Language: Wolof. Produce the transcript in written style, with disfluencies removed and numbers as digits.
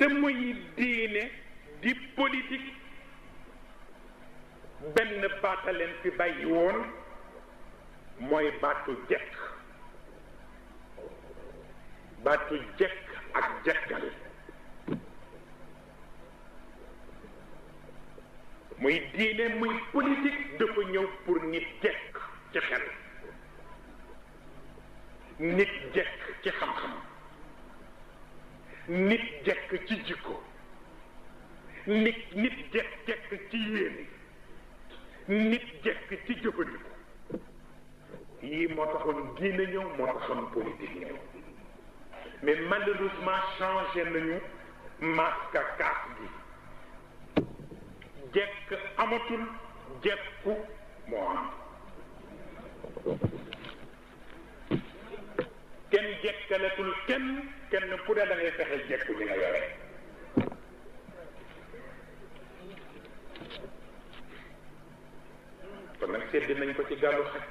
te muy diine di politique benn baataleen fi bàyyi woon mooy baatu jekk ak jekkal muy diine muy politique dafa ñëw pour nit jekk ci xel nit jekk ci xam-xam nit jekk ci jikko nit jekk ci yéene nit jekk ci jëfandiku yii moo taxoon diine ñëw moo taxoon politique ñëw mais malheureusement changé nañu masque kaas gi jekk amatul jekku moo am kenn jekkaletul kenn ku ne da ngay fexe jekku li nga yore kon nag sedd nañ ko ci gàllu xaj